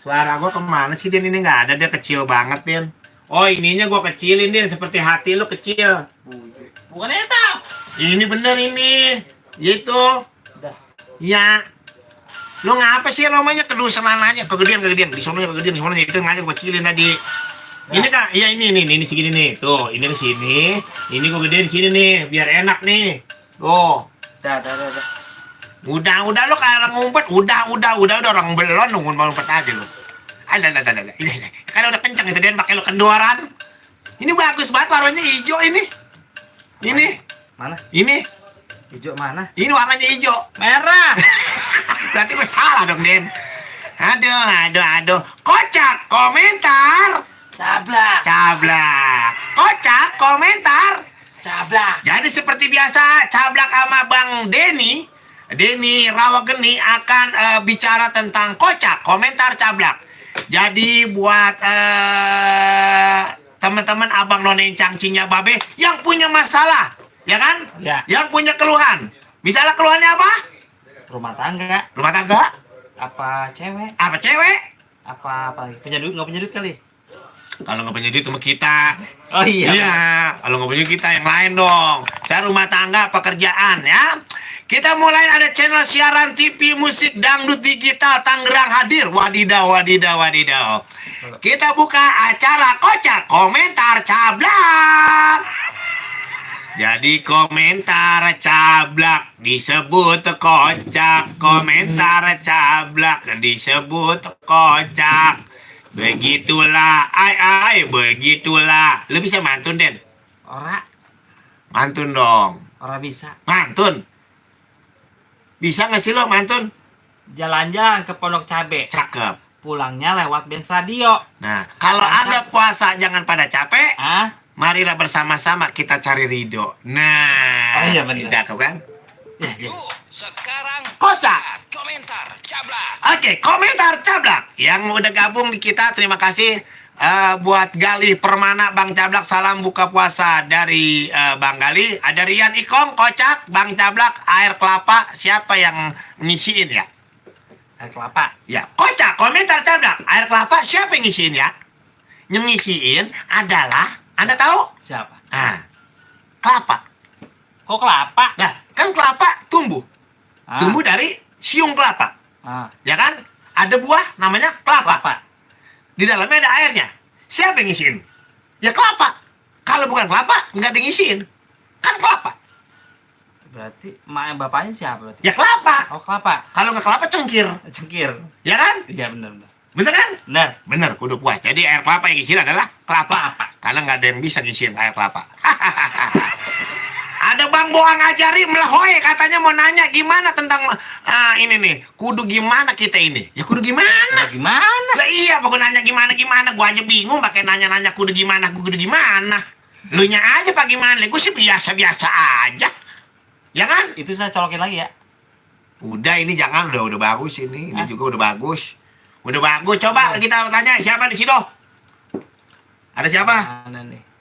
Suara gua kemana sih, Din? Ini nggak ada, dia kecil banget, Din. Oh, ininya gua kecilin, Din. Seperti hati lu kecil. Bukan itu. Ini bener ini. Gitu. Udah. Ya. Lu ngapa sih namanya kedusenan aja? Kegedean. Di sononya kegedean. Di mana itu ngajak gua kecilin tadi. Ini Kak, iya ini segini nih. Tuh, ini ke sini. Ini gua gedein sini nih, biar enak nih. Tuh. Udah. Udah lo kayak orang ngumpet. Udah orang belon nunggu ngumpet aja lo. Ada. Ini. Kan udah kenceng itu dia pakai lo kendoran. Ini bagus banget warnanya hijau ini. Ini. Mana? Ini. Hijau mana? Ini warnanya hijau. Merah. Berarti gue salah dong, Den. Aduh. Kocak komentar. Cablak. Kocak komentar. Cablak. Jadi seperti biasa, Cablak sama Bang Denny Rawageni akan bicara tentang kocak, komentar Cablak. Jadi buat teman-teman abang none cangcingnya babe yang punya masalah, ya kan? Ya. Yang punya keluhan. Misalnya keluhannya apa? Rumah tangga. Rumah tangga? Apa cewek? Apa cewek? Apa lagi? Nggak punya duit kali? Kalau nggak punya duit sama kita. Oh iya. Iya, kalau nggak punya kita yang lain dong. Saya rumah tangga, pekerjaan ya. Kita mulai ada channel siaran TV musik dangdut digital Tangerang hadir. Wadidaw. Kita buka acara kocak komentar Cablak. Jadi komentar Cablak disebut kocak. Komentar Cablak disebut kocak. Begitulah, begitulah. Lu bisa mantun, Den? Ora Mantun dong. bisa. Mantun. Bisa nggak sih lo mantun? Jalan-jalan ke Pondok Cabe. Cakep. Pulangnya lewat Benz Radio. Nah, kalau Anda puasa jangan pada capek. Marilah bersama-sama kita cari ridho. Nah, oh iya benar. Cakep kan? Ya. Sekarang Kocak. komentar Cablak. Oke, komentar Cablak. Yang udah gabung di kita, terima kasih. Buat Gali Permana, Bang Cablak, salam buka puasa dari Bang Gali. Ada Rian Ikong, kocak, Bang Cablak, air kelapa. Siapa yang ngisiin ya? Air kelapa. Ya, kocak, komentar Cablak. Air kelapa siapa yang ngisiin ya? Yang ngisiin adalah, Anda tahu? Siapa? Kelapa. Kok kelapa? Nah, kan kelapa tumbuh. Tumbuh dari siung kelapa. Ya kan? Ada buah namanya kelapa. Di dalamnya ada airnya. Siapa yang ngisiin? Ya kelapa. Kalau bukan kelapa, nggak ada yang ngisiin. Kan kelapa. Berarti emak bapaknya siapa berarti? Ya kelapa. Oh kelapa. Kalau nggak kelapa cengkir. Cengkir. Ya kan? Iya benar. Bener kan? Benar. Bener, kudu puas. Jadi air kelapa yang ngisiin adalah kelapa. Karena nggak ada yang bisa ngisiin air kelapa. Ada Bang Boang Ajari melehoy katanya mau nanya gimana tentang ini nih. Kudu gimana kita ini? Ya kudu gimana? Gimana? Lah iya, pokok nanya gimana. Gua aja bingung pakai nanya kudu gimana. Lu nya aja pak gimana? Gue sih biasa-biasa aja. Ya kan? Itu saya colokin lagi ya. Udah ini jangan, udah bagus ini. Ini juga udah bagus. Udah bagus. Coba kita tanya siapa di situ? Ada siapa? Mana nih?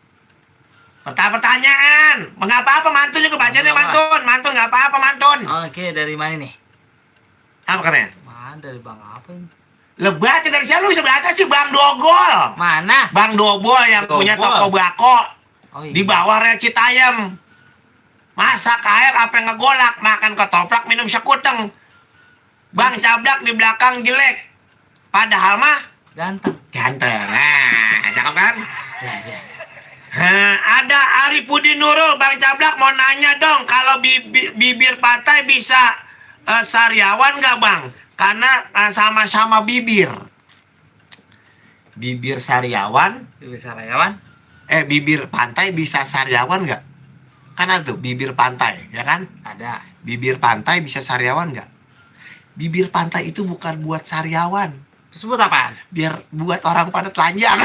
Pertanyaan. Nggak apa-apa mantun juga bacanya mantun. Mantun nggak apa-apa mantun. Oke, dari mana nih? Apa katanya? Mana dari Bang apa ini? Baca dari siapa lu bisa baca sih? Bang Dogol. Mana? Bang Dobol yang punya toko bako. Oh, iya. Di bawah rel Citayam. Masak air apa yang ngegolak, makan ketoprak, minum sekuteng. Bang Cablak di belakang jelek. Padahal mah Ganteng. Nah, cakep kan? Ya. Ada Arifudin Nurul, Bang Cablak mau nanya dong, kalau bibir pantai bisa sariawan nggak Bang? Karena sama-sama bibir. Bibir sariawan? Bibir sariawan? Bibir pantai bisa sariawan nggak? Kan ada tuh bibir pantai, ya kan? Ada. Bibir pantai bisa sariawan nggak? Bibir pantai itu bukan buat sariawan. Terus buat apaan? Biar buat orang pada telanjang.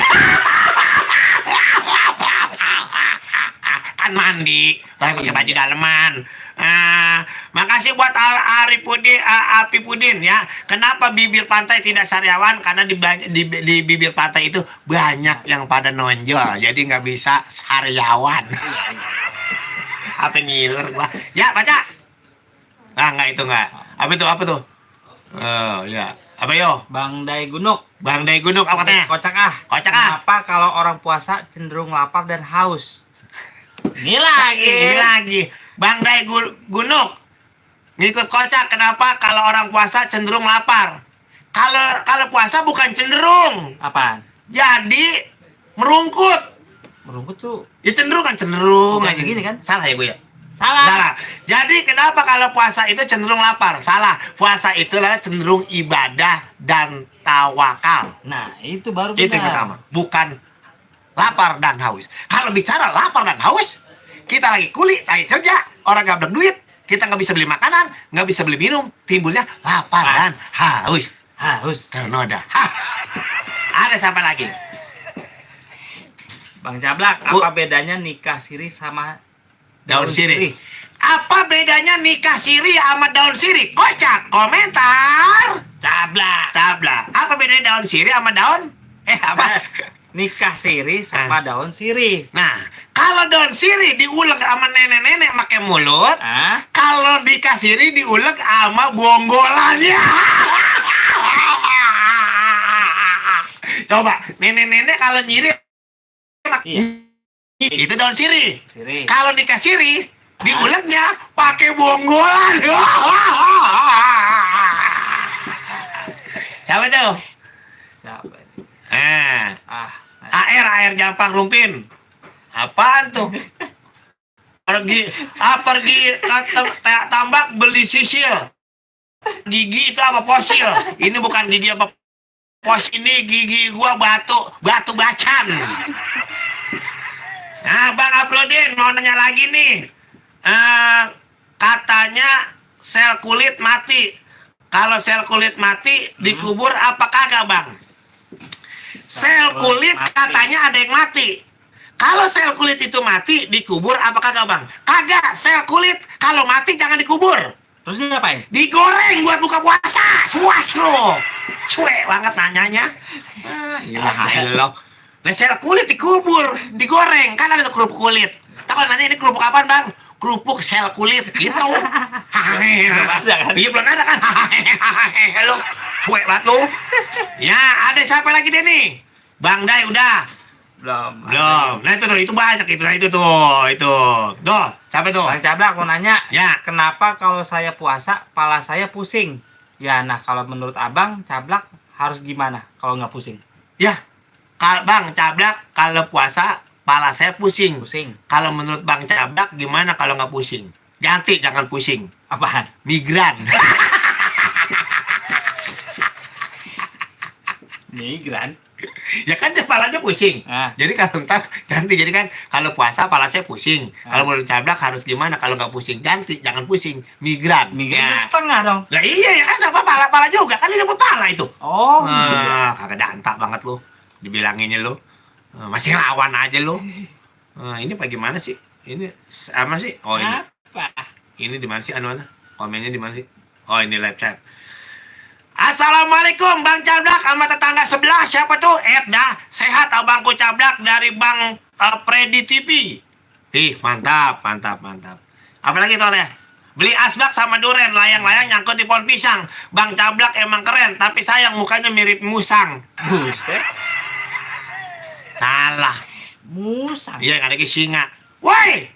Kan mandi, pakai baju daleman. Makasih buat Apipudin ya. Kenapa bibir pantai tidak sariawan? Karena di bibir pantai itu banyak yang pada nonjol, jadi nggak bisa sariawan. Apa ngiler gua? Ya baca. Nggak itu nggak. Apa tuh? Oh ya. Apa yo? Bang Dai Gunuk. Bang Dai Gunuk apa katanya? Kocak ah. Kocak ah. Kenapa kalau orang puasa cenderung lapar dan haus? Ini lagi. Bang Dai Gunuk. Ngikut kocak, kenapa kalau orang puasa cenderung lapar? Kalau puasa bukan cenderung. Apaan? Jadi merungkut. Merungkut tuh. Ya cenderung Bukan aja gini kan? Salah ya gue ya? Salah. Jadi kenapa kalau puasa itu cenderung lapar? Salah. Puasa itu adalah cenderung ibadah dan tawakal. Nah, itu baru Itu yang benar. pertama. Bukan lapar dan haus. Kalau bicara lapar dan haus, kita lagi kuli, lagi kerja, orang gak berduit, kita nggak bisa beli makanan, nggak bisa beli minum, timbulnya lapar dan haus. Haus. Ternoda. Ada siapa lagi? Bang Cablak, Bu. apa bedanya nikah siri sama Daun sirih. Apa bedanya nikah siri sama daun sirih? Kocak, komentar. Cablak. Apa bedanya daun sirih sama daun? Apa? Nikah siri sama daun sirih. Nah, kalau daun sirih diulek sama nenek-nenek pakai mulut, Ah? kalau nikah sirih diulek sama bonggolannya. Coba, nenek-nenek kalau nyiri Iya. itu daun sirih. Sirih. Kalau nikah sirih diuleknya pakai bonggolan. Siapa tuh? Siapa ini? Ah, air Jampang Rumpin. Apaan tuh? Pergi ke tambak beli sisil. Gigi itu apa fosil? Ini bukan gigi apa pos, ini gigi gua batu bacan. Nah, Bang Afrodin mau nanya lagi nih. Katanya sel kulit mati. Kalau sel kulit mati dikubur apa kagak, Bang? Sel kulit katanya ada yang mati. Kalau sel kulit itu mati dikubur apa kagak, Bang? Kagak, sel kulit kalau mati jangan dikubur. Terus dia ngapain? Digoreng buat buka puasa. Suas lo. Cuek banget nanyanya. Gila. Nah, sel kulit dikubur, digoreng. Kan ada tuh kerupuk kulit. Tahu nanya ini kerupuk apaan, Bang? Kerupuk sel kulit gitu. Iya belum ada kan? Lo cuek banget lo. Ya, ada siapa lagi deh nih? Bang Dai udah. Belum. Nah itu banyak itu tuh. Tuh, siapa tuh? Bang Cablak mau nanya. Ya. Kenapa kalau saya puasa kepala saya pusing? Ya, nah kalau menurut Abang Cablak harus gimana kalau nggak pusing? Ya, Bang Cablak kalau puasa kepala saya pusing. Pusing. Kalau menurut Bang Cablak gimana kalau nggak pusing? Ganti, jangan pusing. Apaan? Migran. Migran. Ya kan kepalanya pusing. Jadi kalau ntar ganti, jadi kan kalau puasa kepala saya pusing. Kalau menurut Cablak harus gimana kalau nggak pusing? Ganti, jangan pusing. Migran. Migran Ya. setengah dong. Lah iya ya kan sama pala juga kan ini pala itu. Oh. Kagak dantak banget lu. Dibilanginnya lu. Masih lawan aja lu. Ini bagaimana sih? Ini sama sih? Oh ini. Apa? Ini di mana sih anu? Komennya di mana sih? Oh ini live chat. Assalamualaikum Bang Cablak sama tetangga sebelah, siapa tuh? Dah sehat abangku Cablak dari Bang Freddy TV. Ih mantap. Apalagi tuh oleh beli asbak sama duren, layang-layang nyangkut di pohon pisang. Bang Cablak emang keren, tapi sayang mukanya mirip musang. Buset. Salah. Musang. Iya ada singa. Woi,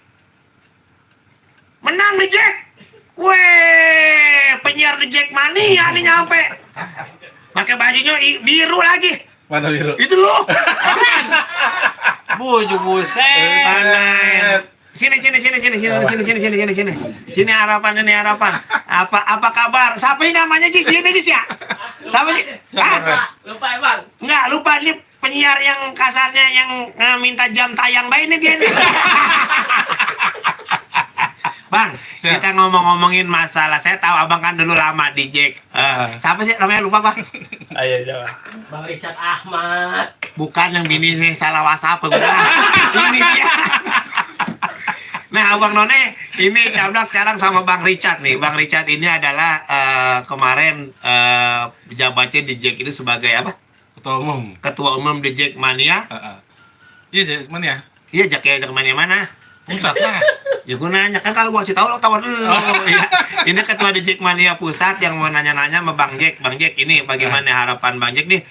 menang nih Jack. Weh, penyiar The Jack Mania nih nyampe. Pakai bajunya biru lagi. Mana biru? Itu loh. Buju buset. Panen. Sini. Sini harapan. Apa kabar? Siapa ini namanya Ji? Sini Ji ya. Siapa sih? Lupa ya, Bang? Enggak, lupa nih penyiar yang kasarnya yang minta jam tayang bayi ini dia nih. Bang, kita ngomongin masalah. Saya tahu abang kan dulu lama di Jack. Siapa sih namanya lupa Pak? Ayo coba. Bang Richard Ahmad. Bukan yang bini saya salah WhatsApp. Ini dia. Nah, Abang None ini Cablak sekarang sama Bang Richard nih. Bang Richard ini adalah kemarin jabatnya di Jack itu sebagai apa? Ketua umum. Ketua umum di Jack Mania. Iya, Jack Mania. Iya, Jack Mania mana? Pusat lah. Ya gue nanya kan kalau gua kasih tahu lo tawan lu. Ya. Ini ketua di Jackmania Pusat yang mau nanya-nanya sama Bang Jack. Bang Jack ini bagaimana harapan Bang Jack nih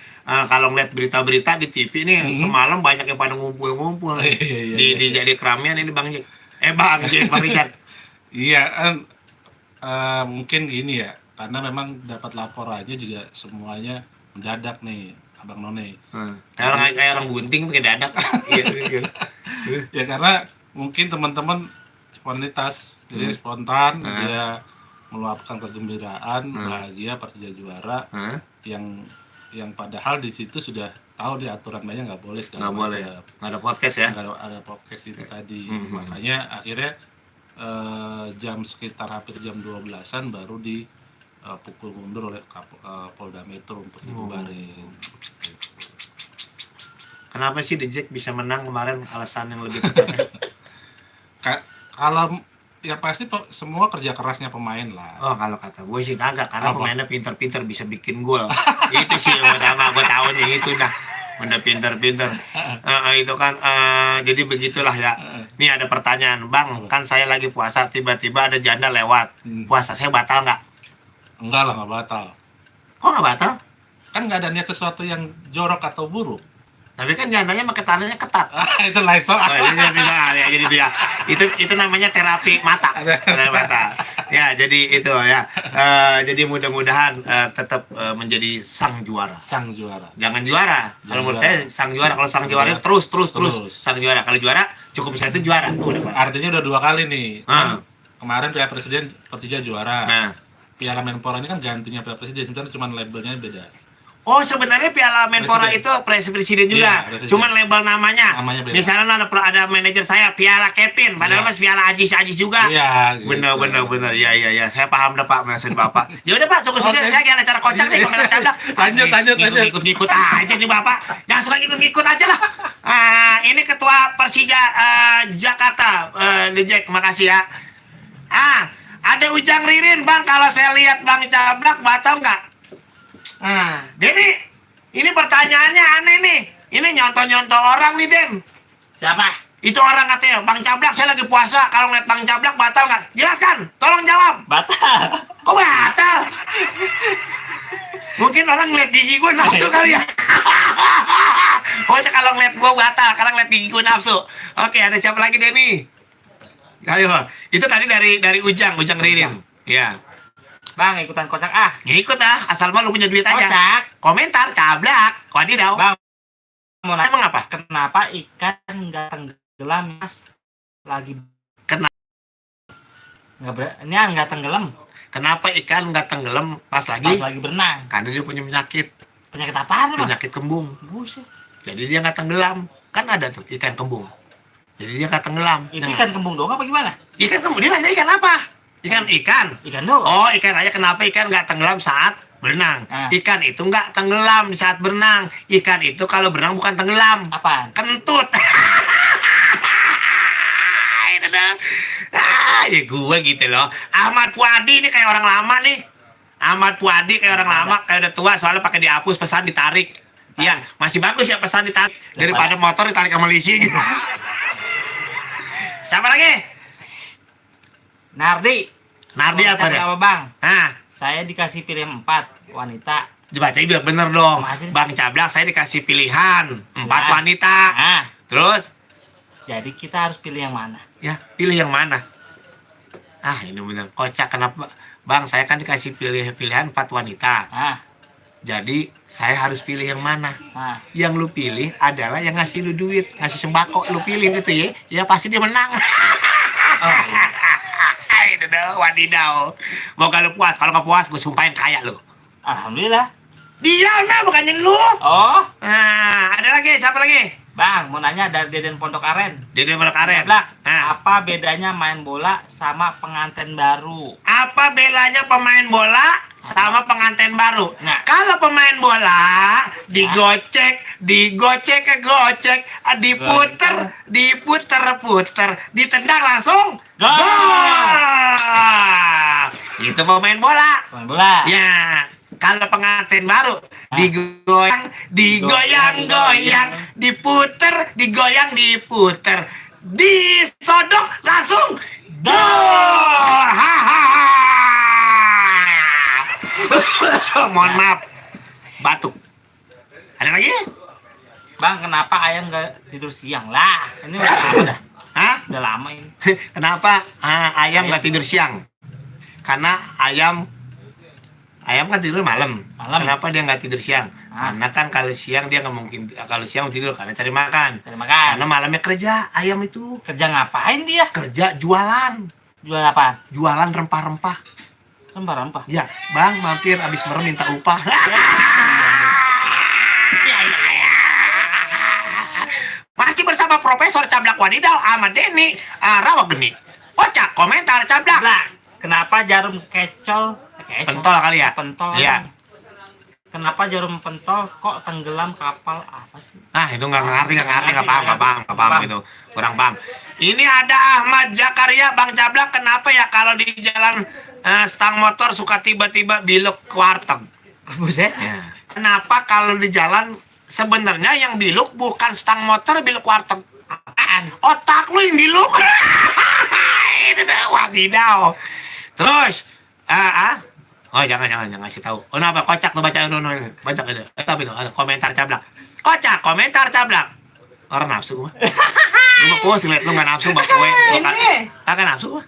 kalau ngeliat berita-berita di TV nih semalam banyak yang pada ngumpul-ngumpul di jadi keramaian ini Bang Jack. Bang Jack, Bang Richard. Iya kan mungkin gini ya, karena memang dapat laporannya juga semuanya mendadak nih, Abang None. Kayak orang bunting pakai dadak. Iya. Ya karena mungkin teman-teman spontanitas, jadi spontan dia meluapkan kegembiraan, bahagia Persija juara, yang padahal di situ sudah tahu di aturan mainnya nggak boleh segala macam. Nggak ada podcast ya? Nggak ada podcast itu tadi. Makanya akhirnya hampir jam 12-an baru dipukul mundur oleh Polda Metro untuk dibubarin. Kenapa sih The Jack bisa menang kemarin, alasan yang lebih tepat? Kalau ya pasti semua kerja kerasnya pemain lah. Oh, kalau kata gue sih kagak, karena pemainnya pinter-pinter bisa bikin gol. Itu sih yang pertama gue tahunya itu dah. Udah pinter-pinter. Itu kan jadi begitulah ya. Nih ada pertanyaan, Bang, kan saya lagi puasa tiba-tiba ada janda lewat. Puasa saya batal nggak? Enggak lah, nggak batal. Kok nggak batal? Kan nggak ada niat sesuatu yang jorok atau buruk. Tapi kan jandanya pakai tangannya ketat. Itu lain soal. Ya, jadi itu ya. Itu namanya terapi mata. Terapi mata. Ya, jadi itu ya. Jadi mudah-mudahan tetap menjadi sang juara. Sang juara. Jangan juara. Kalau menurut saya sang juara. Kalau sang juara itu terus sang juara. Kalau juara cukup bisa itu juara. Artinya udah 2 kali nih. Kemarin Piala Presiden Persija juara. Piala Menpora ini kan gantinya Piala Presiden, sebenarnya cuma labelnya beda. Oh, sebenarnya Piala Menpora itu presiden juga, iya, cuman label namanya beda. Misalnya ada manajer saya Piala Kevin, padahal mas Piala Ajis juga. Iya. Bener. Ya, saya paham dah Pak, maksud Bapak. Ya udah Pak, tunggu saja, saya ada acara kocak nih, kamera cadak. Lanjut. Ikut aja nih Bapak, jangan suka ikut aja lah. Ini ketua Persija Jakarta, The Jack, makasih ya. Ada Ujang Ririn, Bang, kalau saya lihat Bang Cablak batal nggak? Denny, ini pertanyaannya aneh nih. Ini nyontoh-nyontoh orang nih, Den. Siapa? Itu orang katanya, Bang Cablak saya lagi puasa, kalau ngeliat Bang Cablak batal nggak? Jelaskan, tolong jawab. Batal. Kok batal? Mungkin orang ngeliat gigi gue nafsu kali ya. Pokoknya kalau ngeliat gue batal, kalau ngeliat gigi gue nafsu. Oke, ada siapa lagi, Denny? Ayo, itu tadi dari Ujang Ririn. Ya. Bang, ikutan kocak Ngikut asal mah lu punya duit aja. Kocak. Komentar, Cablak, wadidaw. Bang, mau nanya, Emang apa? kenapa ikan nggak tenggelam pas lagi? Kenapa? Nggak tenggelam. Kenapa ikan nggak tenggelam pas Pas lagi lagi berenang. Karena dia punya penyakit Apaan, Bang? penyakit kembung. Buset. Jadi dia nggak tenggelam. Kan ada tuh ikan kembung. Jadi dia nggak tenggelam. Itu ikan kembung doang apa gimana? Ikan kembung, dia nanya ikan apa? Ikan. Ikan doang. Oh, ikan aja. Kenapa ikan nggak tenggelam saat berenang? Ikan itu nggak tenggelam di saat berenang. Ikan itu kalau berenang bukan tenggelam. Apaan? Kentut. Itu dong. Ya gue gitu loh. Ahmad Puadi ini kayak orang lama nih. Ahmad Puadi kayak orang lama, kayak udah tua, soalnya pakai dihapus, pesan ditarik. Iya, masih bagus ya pesan ditarik daripada motor ditarik sama leasing. Siapa lagi? Nardi apa deh? apa, Bang? Saya dikasih pilih 4 wanita. Dibacain biar bener dong. Masih. Bang Cablak saya dikasih pilihan 4 wanita. Terus? Jadi kita harus pilih yang mana? Ya, pilih yang mana? Ini bener kocak. Kenapa? Bang, saya kan dikasih pilihan 4 wanita. Jadi saya harus pilih yang mana? Yang lu pilih adalah yang ngasih lu duit, ngasih sembako, lu pilih itu ya. Ya pasti dia menang. Itu dah, wadidaw. Mau kalau puas, kalau nggak puas gue sumpahin kaya lu. Alhamdulillah. Dia nah, bukannya lu. Oh. Ada lagi, siapa lagi? Bang, mau nanya dari Deden Pondok Aren. Deden Pondok Aren. Apa bedanya main bola sama pengantin baru? Apa bedanya pemain bola sama pengantin baru? Kalau pemain bola digocek, gocek, diputer, ditendang langsung gol. Itu pemain bola. Pemain bola. Ya. Kalau pengantin baru digoyang, diputer, disodok langsung gol. Mohon maaf, batuk. Ada lagi? Bang, kenapa ayam nggak tidur siang? Lah, ini udah lama dah. Hah? Udah lama ini. Kenapa ayam nggak tidur siang? Karena ayam kan tidur malam. Kenapa dia nggak tidur siang? Karena kan kalau siang dia nggak mungkin, kalau siang tidur karena cari makan. Karena malamnya kerja ayam itu. Kerja ngapain dia? Kerja jualan. Jual apa? Jualan rempah-rempah. Rempah-rempah. Ya, Bang, mampir abis merem minta upah. Masih bersama Profesor Cablak Wadidal sama Denny Rawageni. Kocak, komentar Cablak. Lah, kenapa jarum kecol? Pentol kali ya? Pentol. Iya. Kenapa jarum pentol kok tenggelam kapal apa sih? Itu nggak paham itu, kurang paham. Ini ada Ahmad Zakaria, Bang Cablak, kenapa ya kalau di jalan stang motor suka tiba-tiba belok ke warteg? Buset. Ya. Kenapa kalau di jalan sebenarnya yang biluk bukan stang motor, biluk warteg? Apaan? Otak lu yang biluk. Ini dah wadidaw. Terus, oh jangan ngasih tahu. Oh, kenapa? Kocak tuh baca dulu. Baca itu. Tapi itu ada komentar Cablak. Kocak, komentar Cablak. Orang nafsu mah. Lu mah puas liat lu nggak nafsu bak kue. Kagak nafsu mah.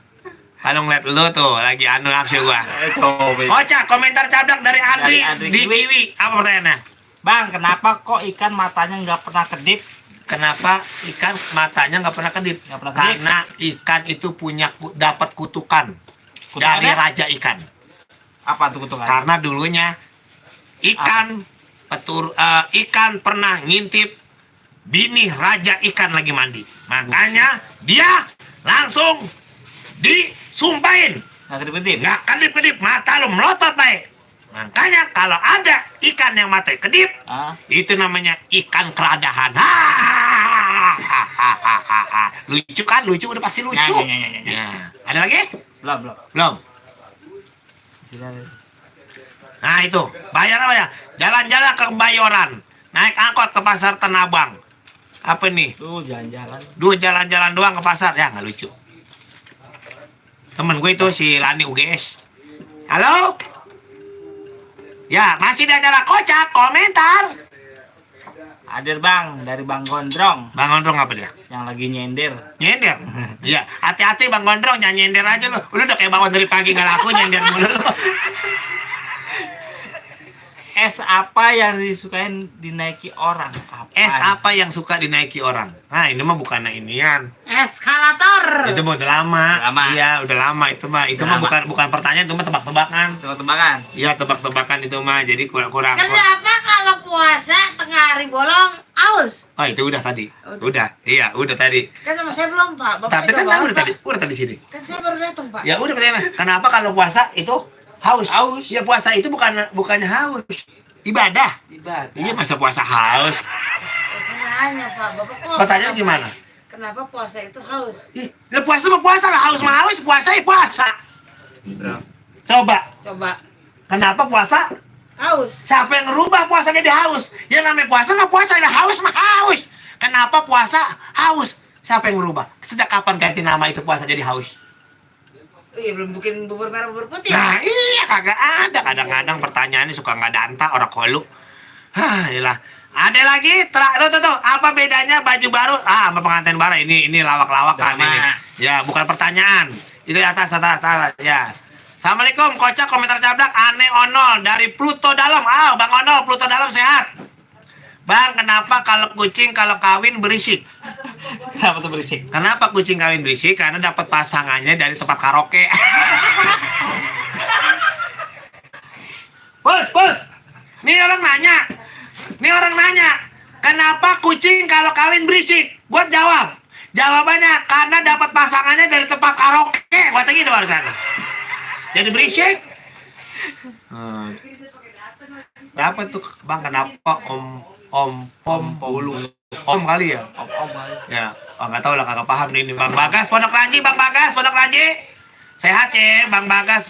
Kalau ngeliat lu tuh lagi nafsu gua. Kocak, komentar Cablak dari Andri di Kiwi. Apa pertanyaannya? Bang, kenapa kok ikan matanya nggak pernah kedip? Kenapa ikan matanya nggak pernah kedip? Karena ikan itu dapat kutukan dari raja ikan. Apa tuh kutukan? Karena dulunya ikan pernah ngintip bini raja ikan lagi mandi. Makanya dia langsung disumpahin. Nggak kedip-kedip, mata lu melotot baik. Makanya kalau ada ikan yang mata kedip, itu namanya ikan keradahan. Lucu kan? Lucu, udah pasti lucu. Ya. Ada lagi? Belum. Nah itu, bayar apa ya? Jalan-jalan ke Kebayoran, naik angkot ke pasar Tanah Abang. Apa nih? Jalan-jalan doang ke pasar, ya nggak lucu. Temen gue itu si Lani UGS. Halo? Ya, masih di acara Kocak, komentar. Hadir Bang, dari Bang Gondrong. Bang Gondrong apa dia? Yang lagi nyender. Nyender? Iya, hati-hati Bang Gondrong, jangan nyender aja lu. Lu udah kayak bawang dari pagi nggak laku nyender mulu lu. Es apa yang disukain dinaiki orang? Apaan? Es apa yang suka dinaiki orang? Nah, ini mah bukan inian. Eskalator. Itu mah udah lama. Iya, udah lama itu mah. Itu mah bukan pertanyaan, itu mah tebak-tebakan. Tebak-tebakan. Iya, tebak-tebakan itu mah. Jadi kurang. Kenapa kalau puasa tengah hari bolong aus? Oh, itu udah tadi. Udah. Iya, udah tadi. Kan sama saya belum, Pak. Bapak Tapi kan udah tadi sini. Kan saya baru datang, Pak. Ya udah pertanyaan. Kenapa kalau puasa itu haus? Ya puasa itu bukannya haus. Ibadah. Iya, masa puasa haus? Nanya, Pak. Bapak kok. Pertanyaan gimana? Kenapa puasa itu haus? Ya puasa mah puasa lah, haus mah haus, puasa ya puasa. Coba. Kenapa puasa Haus. siapa yang ngerubah puasa jadi haus? Yang namanya puasa mah puasa, ya haus mah haus. Kenapa puasa haus? Siapa yang ngerubah? Sejak kapan ganti nama itu puasa jadi haus? Iya, belum bikin bubur merah bubur putih. Nah iya, kagak ada. Kadang-kadang pertanyaannya suka nggak danta, orang kolu. Iyalah. Ada lagi? Tuh. Apa bedanya baju baru? Sama pengantin baru. Ini lawak-lawakan ini. Ya, bukan pertanyaan. Itu di atas. Ya. Assalamualaikum, Kocak, komentar Cablak. Aneh Onol dari Pluto Dalam. Bang Onol, Pluto Dalam sehat. Bang, kenapa kalau kucing kalau kawin berisik? Kenapa tuh berisik? Kenapa kucing kawin berisik? Karena dapat pasangannya dari tempat karaoke. Bos. Nih orang nanya. Kenapa kucing kalau kawin berisik? Buat jawab. Jawabannya karena dapat pasangannya dari tempat karaoke. Buat gitu barusan. Jadi berisik. Berapa tuh Bang? Kenapa Om bulu? Om kali ya? Om kali. Ya, nggak tahu lah, kagak paham nih. Bang Bagas, Pondok Ranji. Sehat ya, Bang Bagas.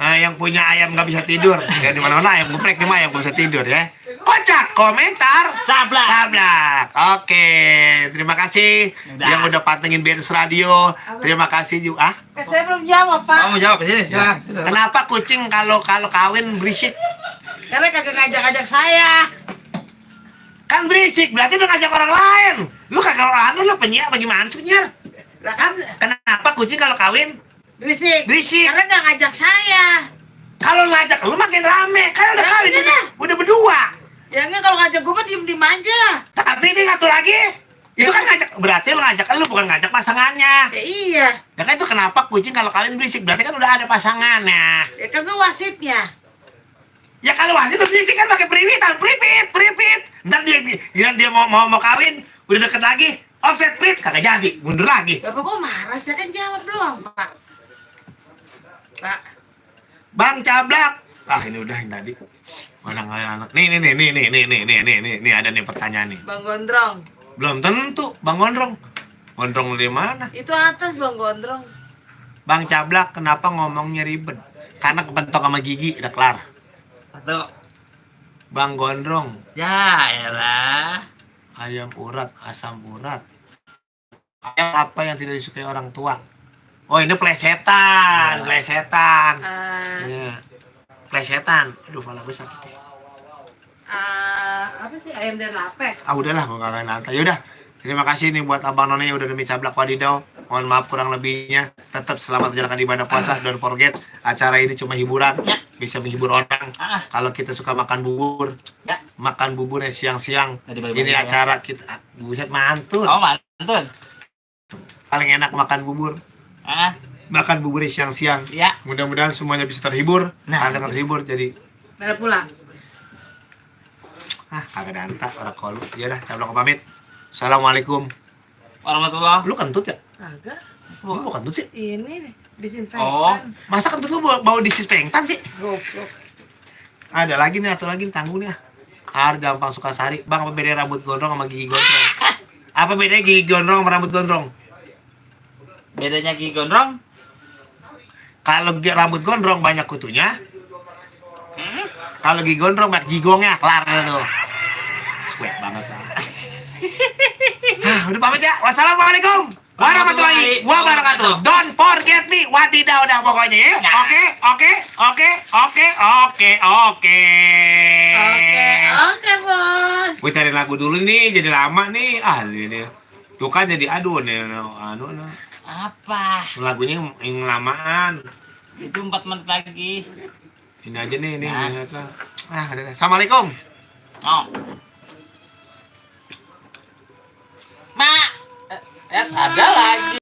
yang punya ayam nggak bisa tidur. Ya di mana-mana ayam geprek nih mah ayam nggak bisa tidur ya. Kocak, komentar, cablak. Oke, terima kasih yang udah pantengin BNS Radio. Terima kasih juga. Saya belum jawab, Pak. Kamu jawab sini. Ya. Kenapa kucing kalau kawin berisik? Karena kagak ngajak-ngajak saya. Kan berisik, berarti udah ngajak orang lain. Lu kagak lu penyiar bagaimana sih penyiar? Lah kan Kenapa kucing kalau kawin berisik. berisik? Karena nggak ngajak saya. Kalau ngajak lu makin rame, kan udah Ya, kawin, udah. udah berdua. Ya enggak, kalau ngajak gue mah diem-diem aja. Tapi ini ngatur lagi. Itu kan ngajak, berarti lu ngajak lu bukan ngajak pasangannya. Ya iya. Ya kan itu kenapa kucing kalau kawin berisik, berarti kan udah ada pasangannya. Ya kan gue wasitnya. Ya kalau wasit itu berisik kan pakai periwitan, pripit. Ntar dia mau kawin, udah deket lagi, offset prit, kagak jadi, mundur lagi. Bapak kok marah? Saya kan jawab doang, Pak. Pak. Bang Cablak. Ah ini udah yang tadi. Mana anak. Nih ada nih pertanyaan nih. Bang Gondrong. Belum tentu, Bang Gondrong. Gondrong dari mana? Itu atas Bang Gondrong. Bang Cablak, kenapa ngomongnya ribet? Karena kepentok sama gigi, udah kelar. Satu. Bang Gondrong, Ya elah. ayam urat, asam urat. Ayam apa yang tidak disukai orang tua? Oh ini plesetan. Iya. Plesetan. Aduh, kepala gue sakit ya. Apa sih ayam dan lape? Ah udahlah, gue gak nanti. Yaudah, terima kasih nih buat Abang None yang udah demi Cablak Wadidaw. Mohon maaf kurang lebihnya. Tetap selamat menjalankan ibadah puasa. Don't forget, acara ini cuma hiburan. Bisa menghibur orang. Kalau kita suka makan bubur, makan buburnya siang-siang. Ini acara kita. Buset, mantul. Oh, mantun. Paling enak makan bubur. Makan bubur siang-siang. Ya. Mudah-mudahan semuanya bisa terhibur. Nah. Karena terhibur jadi Merah pulang. kagak danta orang kolu. Ya dah, Cablak pamit. Assalamualaikum. Warahmatullah. Lu kentut ya? Kagak. Lu mau kentut sih? Ini nih, disinfektan. Oh. Masa kentut lu bau disinfektan sih? Goblok. Ada lagi nih, atau lagi tanggung nih. Gampang Sukasari. Bang, apa bedanya rambut gondrong sama gigi gondrong? Apa bedanya gigi gondrong sama rambut gondrong? Bedanya gigi gondrong? Kalau rambut gondrong banyak kutunya. Kalau gigi gondrong banyak gigongnya, kelar lu. Sweet banget lah. Udah pamit ya. Wassalamualaikum warahmatullahi wabarakatuh. Don't forget me. Wadidaw dah pokoknya ya. Oke. Oke, Bos. Gue cari lagu dulu nih, jadi lama nih. Ini. Tuh kan jadi aduh nih. Apa? Lagunya yang lamaan. Itu 4 menit lagi. Ini aja nih, ini. Nah. Udah. Assalamualaikum. Oh. Mak. Ada lagi.